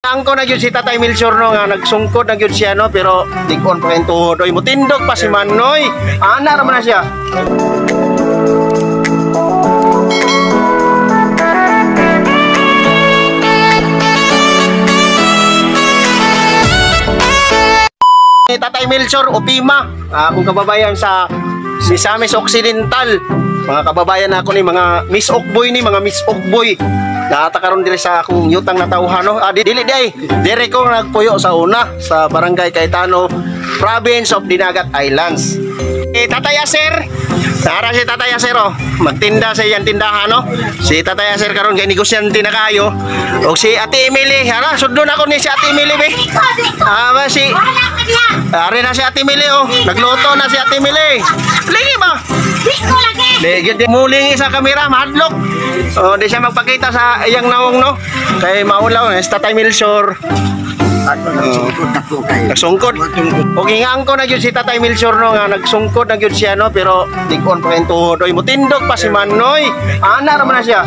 Angko na gyud si Tatay Melchor no nga nagsungkod na gyud siya no, pero tig-on pa kayong tuhod oy, mutindog pa si Manoy. Ana ra man na siya. Tatay Melchor Opima, akong kababayan sa Misamis Occidental. Mga kababayan ako ni mga Miss Okboy ni mga Miss Okboy. Naata karon diri sa akong yutang natawhan no. Ah, dili di ay. Diri ko nagpuyo sa una sa Barangay Cayetano, Province of Dinagat Islands. Eh, Tatay Aser, nara si Tatay Aser oh. Magtinda sa iyang tindahan no. Si Tatay Aser karon kay negosyante na kayo. Og si Ate Emily, ara sundon ako ni si Ate Emily be. Ah, ba si Ari na si Ate Emily oh. Nagluto na si Ate Emily. Lingi ba? Di gyud muling isa kamera mahadlok. Oh, di siya magpakita sa iyang nawong no. Kay maulaw eh, si Tatay Melchor. Nagsungkod. Og hingaan ko na gyud si Tatay Melchor no nga nagsungkod na gyud siya no, pero tig-on pa kayong tuhod oy, mutindog pa si Manoy. Ana ra man na siya.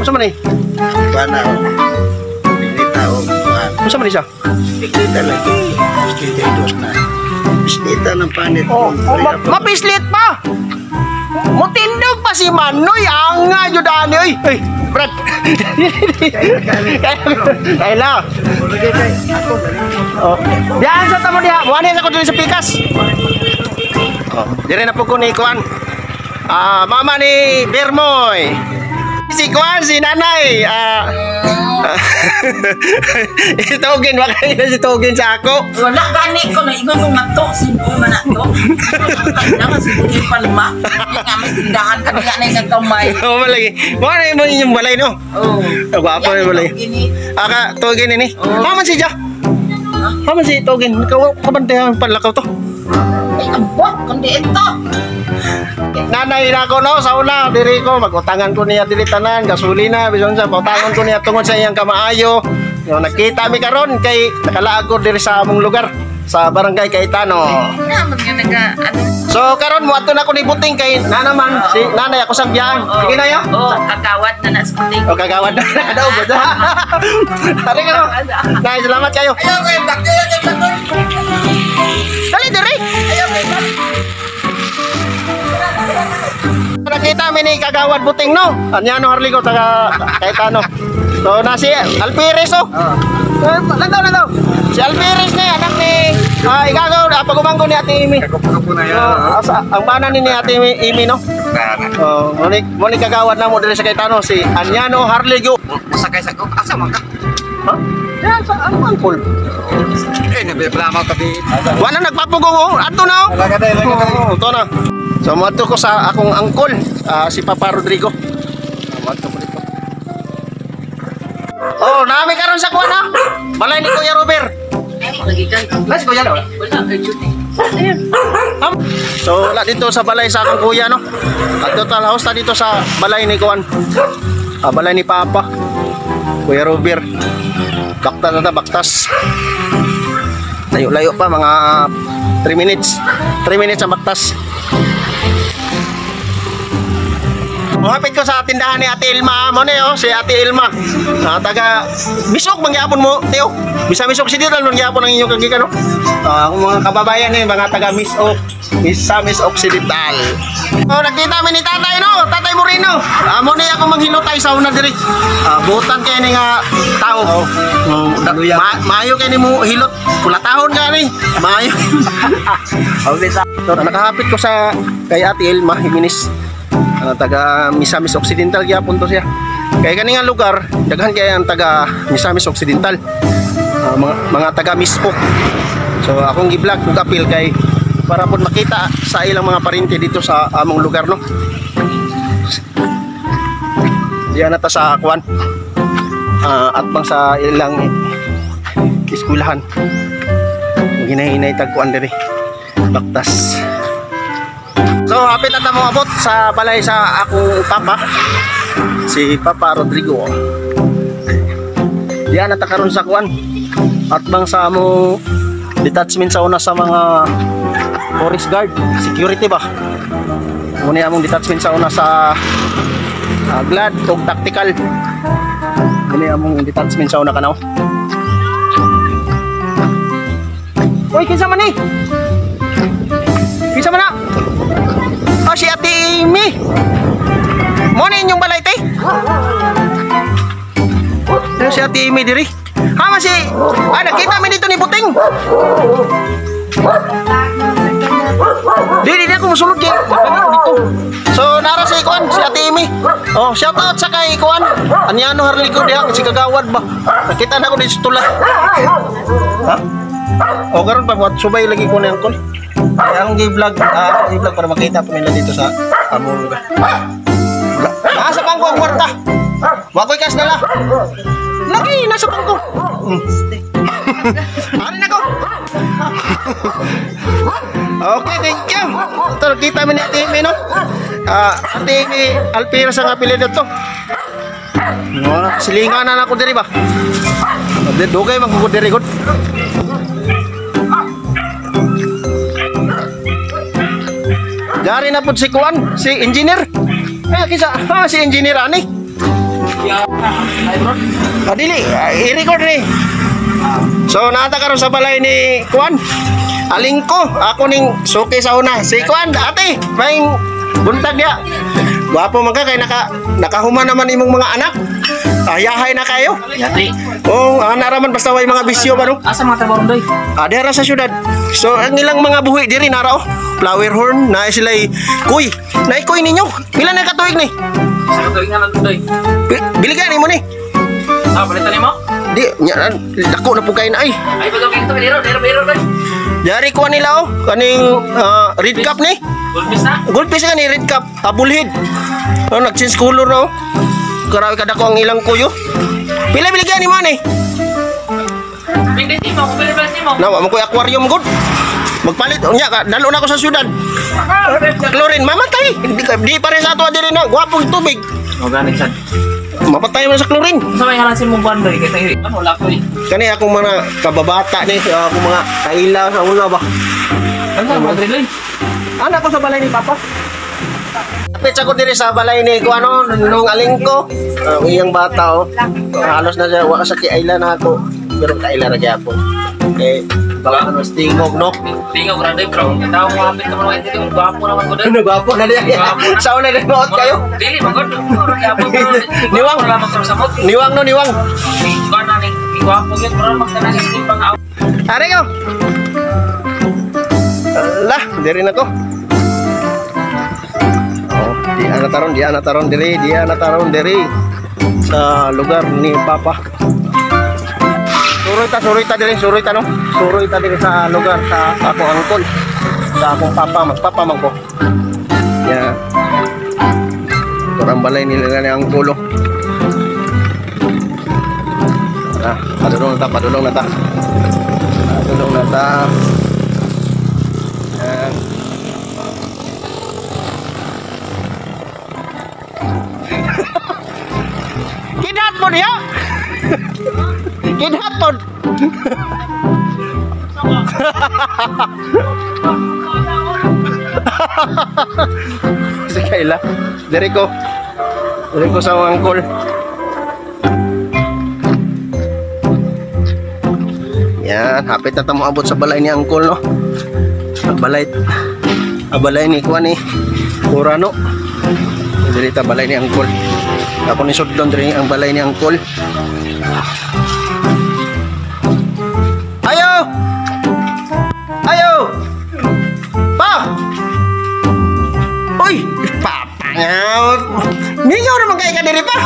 Unsa man ni? Pana Pinita o Unsa man ni siya? Pinita lagi. Pinita dos na. Pinita ng panit. Oh, oh mapislit pa. Mutindog pa si Manoy, anga jud ani oy. Oy, Brad. Kaya la. Oh. Diyan sa tamo diha. Muani sa ko diri sa pikas. Oh, dire na po ko ni Kuan. Ah, mama ni Bermoy. Si Kuan, si Nanay. Ah. Itugin ba kayo si Tugin sa ako? Wala gani ko na ingon kong nato Cebu man na to. Kailangan Cebu ni Palma. Hindi nga may tindahan ka nga na yung kamay. Oo, malagi. Mo na mo inyong balay no. Oh. Gwapo yung balay. Aka Tugin ini. Haman si Ja. Haman si Tugin. Ikaw kabantayan panlakaw to. Ay, ambot kundi ito. Nanay na ako no, sa una diri ko magutangan ko niya diri tanan gasolina bisan sa pautangon ko niya tungod sa iyang kamaayo. No, nakita mi karon kay nakalaag ko diri sa among lugar sa Barangay Cayetano. So karon mo adto na ko ni Buting kay nana man si nanay ako sang biyaan. Sige na yo. Oh, kagawad na na sa Buting. Oh, kagawad na. Daw ba? Ari ka no. Nay, salamat kayo. Ayaw kay bakit. Dali diri. Ayaw kay Nakita mi ni Kagawad Buting no. Anyano Harley ko taga Cayetano. So na si Alpires oh. Landaw landaw. Si Alpires ni anak ni igagaw pagumanggo ni Ate Amy. So, ang bana ni Ate Amy no. Oh, mo ni kagawad na mo diri sa Cayetano si Anyano Harley go. Masakay sa ko. Asa man ka? Ha? Yan sa ano ang call? Eh, nabiplama ka bi. Wala nagpapugo oh. Adto na oh. Oh, to na. So moadto ko sa akong angkol, si Papa Rodrigo. Moadto ko dito. Oh, nami karon sa kuan ha. Balay ni Kuya Robert. Let's go yan. Wala kay duty. So wala dito sa balay sa akong kuya no. At total house ta dito sa balay ni kuan. Balay ni Papa. Kuya Robert. Baktas na ta, baktas. Layo-layo pa mga 3 minutes. 3 minutes ang baktas. Muhapit ko sa tindahan ni Ate Ilma. Mo ni oh, si Ate Ilma. Taga Misok mangyapon mo, Teo. Bisa Misok si Dito mangyapon ang inyong kagikan no. Akong mga kababayan ni mga taga Misok, Misamis Occidental. Oh, nagkita mi ni Tatay no, Tatay Moreno. Mo ni ako manghilotay sa una diri. Butan kay ni nga tao. Maayo kay nimo hilot, pulatahon ka ni. Maayo. So, nakahapit ko sa kay Ate Ilma Jimenez. Taga Misamis Occidental gyapon to siya. Kay kani nga lugar, daghan kay ang taga Misamis Occidental. Mga taga Misok. So akong gi-vlog ug apil kay para pud makita sa ilang mga parente dito sa among lugar no. Diyan na ta sa kuan. Atbang sa ilang eskwelahan. Ginahinay tag kuan diri. Baktas. So hapit na mo abot sa balay sa akong papa, si Papa Rodrigo. Diyan na ta karon sa kuan. Atbang sa among detachment sa una sa mga forest guard, security ba. Muna among detachment sa una sa Glad ug tactical. Muna among detachment sa una kanaw. Uy, kinsa man ni? Kinsa man na? Oh, si Ate Amy. Mo ni inyong balay, te? Ano si Ate Amy diri? Ha, man si... Ah, nakita mi dito ni Buting. Di, di, di ako musulod kay. Magpangit ko dito. So, nara si Kuan, si Ate Amy. Oh, shout out sa kay Kuan. Anyano harli ko diha, si Kagawad ba? Nakita na ako dito sa tula. Ha? O, karon pa, what, subay lagi ko na yung call. Kaya akong gi-vlog, ah, gi-vlog para makita po nila dito sa among lugar. Nasa bangko ang kwarta. Wa ko'y cash dala. Lagi, nasa bangko. Ari na ko. Okay, thank you. Ito, nakita mi ni Ate Amy, no? Ah, Ate Amy Alpira sa nga apelyido to. No, silingan na ako diri ba? Dugay man ko diri gud. Dari na pud si Kuan, si engineer. Eh, kisa, ha, si engineer ani. Ay, bro. Ah, dili, ah, i-record ni. So, naata karon sa balay ni Kuan. Alingko, ako ning suki sa una. Si Kuan, ate, may buntag niya. Gwapo man ka kay nakahuman naman imong mga anak. Ayahay na kayo. Yati. Oh, ana ra man basta way mga bisyo ba no? Asa mga trabaho doy? Ah, diha ra sa syudad. So, ang ilang mga buhi diri nara oh. Flower horn na sila kuy. Naikoy ninyo. Pila na katuig ni? Sa katuig nga lang doy. Biligan nimo ni. Ah, palitan nimo? Di, nya, dako na po kayo na ay. Ay, bago kay ito, biro, biro, biro doy. Dari kuha nila oh, kaning red cup ni. Gulpis na. Goldfish ka ni red cup, abulhid. Oh, nag-change color na oh. Grabe kada ko ang ilang kuyo. Pila biligyan ni man eh. Bigay nimo, kung pili nimo. Nawa mo koy aquarium good. Magpalit unya ka, dalo na ako sa syudad. Chlorine mamatay. Di pa rin sa ato diri na gwapong tubig. Organic sad. Mapatay mo sa chlorine. Sa may halan si mong buwan doy kay tayo. Ano wala ko eh. Kani akong mga kababata ni, akong mga kaila sa una ba. Ano madre doy? Anak ko sa balay ni Papa. Kapit ako diri sa balay ni ko ano nung aling ko. Ang iyang bata oh. Halos na siya wa sa kiayla na ako. Pero kaila ra gyapon. Okay, baka ano stingog no. Tingog ra doy bro. Tao ko hapit ka man dito, gwapo naman ko doy. Ano gwapo na diya. Sa una din maot kayo. Dili man gud. Gwapo pero Niwang. Wala man sa samot. Niwang no niwang. Kuan na ning gwapo gyud pero magtanan sa pang Are ko. Ala, diri na ko. Oh, di ana taron, di ana taron diri, di ana taron diri sa lugar ni Papa. Suroy ta diri, suroy ta no. Suroy ta diri sa lugar sa akong angkol. Sa akong papa, magpapa man ko. Ya. Turang balay nila ni angkol. Oh. Ah, padulong na ta, padulong na ta. Padulong na ta. Yan. Kidhat mo niya? Kidhat mo. Si Kayla. Diri ko. Diri ko sa akong angkol. Yan, hapit na ta moabot sa balay ni angkol no. Ang balay. Ang balay ni kuan ni Urano. Diri ta balay ni angkol. Ako ni sudlon diri ang balay ni angkol. Ayo! Ayo! Pa! Uy! Papa nga! Mingaw naman kayo ka diri pa!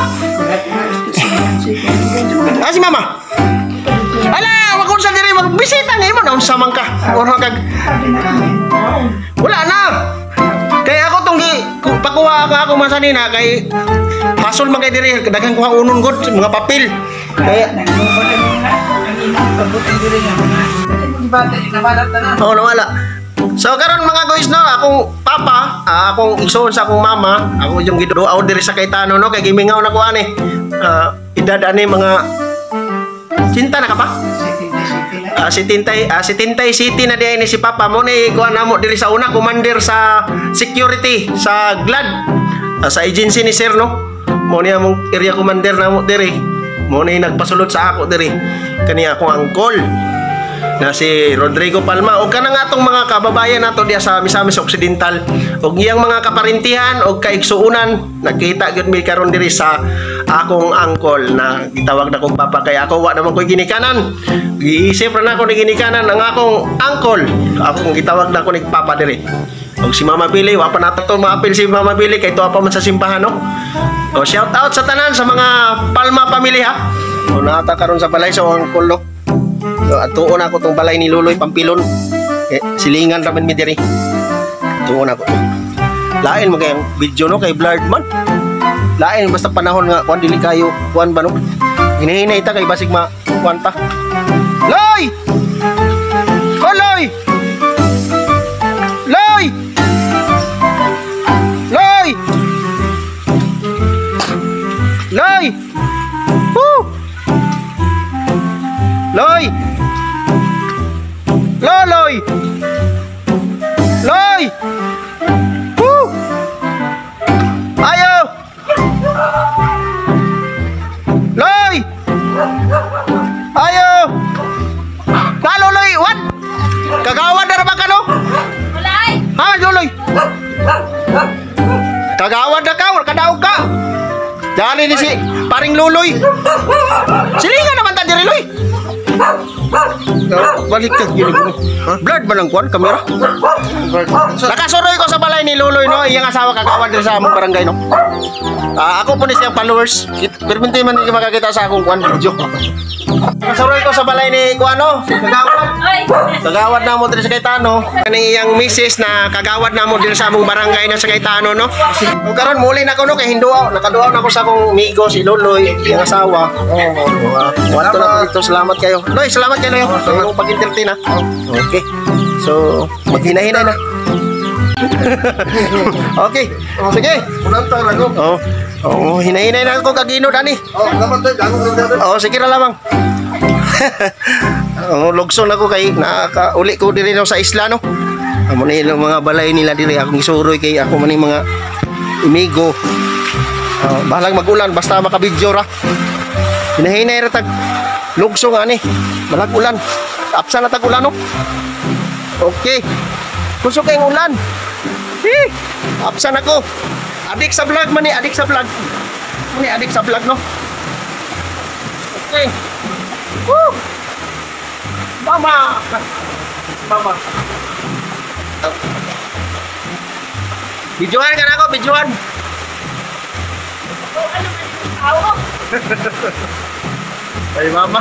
Ah, si mama! Ala, wag sa diri magbisita ni mo na unsa man ka. Ora kag wala na. Kay ako tong gi pakuha ka ako masanina kay hasol man kay diri daghang kuha unon gud mga papel. Kaya oh, nawala. So karon mga guys no, akong papa, ah, akong igsoon sa akong mama, ako yung giduaw diri sa Cayetano no kay gimingaw na ko ani. Ah, edad ani mga Cinta na ka pa? Ah, si Tintay City na diay ni si Papa mo ni kuha namo diri sa una commander sa security sa Glad, ah, sa agency ni sir no. Mo ni among area commander namo diri. Mo ni nagpasulod sa ako diri. Kani akong angkol. Na si Rodrigo Palma ug kanang atong mga kababayan nato diya sa Misamis Occidental ug iyang mga kaparintihan ug kaigsuonan, nakita gyud mi karon diri sa akong uncle na gitawag na kong papa kay ako wa naman ko'y ginikanan. Giisip ra nako ni ginikanan ang akong uncle, akong gitawag na ko ni papa diri. Ug si Mama Billy, wa pa nato to maapil si Mama Billy kay tuwa pa man sa simbahan, no. O shout out sa tanan sa mga Palma family ha. O naata karon sa balay sa uncle, no. So, atuon ako tong balay ni Luloy Pampilon. Eh, silingan raman mi diri. Atuon ako to. Lain mo kayong video, no, kay blurred man. Lain basta panahon nga kuan dili kayo kuan ba, no. Hinahinay ta kay basig ma kuan pa. Loy! Koloy! Loy! Loy! Loy! Woo! Loy! Loloy! Loy! Woo! Ayo! Loy! Ayo! Na Loloy, what? Kagawad na ba ka, no? Wala ay! Ha, Loloy? Kagawad na ka, kadaog ka. Dali ni si paring Luloy. Silingan naman ta diri, Loy. Balik ka gini ko. Blurred ba ng kwan kamera? Nakasuroy ko sa balay ni Luloy, no, iyang asawa kagawad diri sa among barangay, no. Ako po ni siyang followers. Pero hindi man hindi makakita sa akong kwan video. Nakasuroy ko sa balay ni kuan, no, kagawad. Ay! Kagawad na mo diri sa Cayetano. Kani iyang misis na kagawad na mo diri sa among barangay na sa Cayetano, no. O karon muli na ko, no, kay hinduaw, nakaduaw na ko sa akong migo si Loloy, iyang asawa. Oo. Oh, na ko dito. Salamat kayo. Loy, salamat kayo, Loy. Sa imong pag-entertain ha. Okay. So, maghinahinay na. Okay. Sige. Unang tara ko. Oh. Oh, hinahinay na ako kaginod ani. Oh, salamat tayo. Ako sa Oo, sige na lamang. Oh, lugson ako kay nakakauli ko diri, no, sa isla, no. Amo na ilang mga balay nila diri akong gisuroy kay ako man yung mga imigo. Bahalang magulan basta makabidyo ra. Hinahinay ra tag lugso nga ani. Balag ulan. Apsa na tag ulan, no. Okay. Kusog kayong ulan. Eh, apsa na ko. Adik sa vlog man ni, adik sa vlog. Muni adik sa vlog, no. Okay. Woo! Mama! Mama. Bidyuhan ka na ako, bidyuhan. Oh, ano man yung tao? Ay, mama.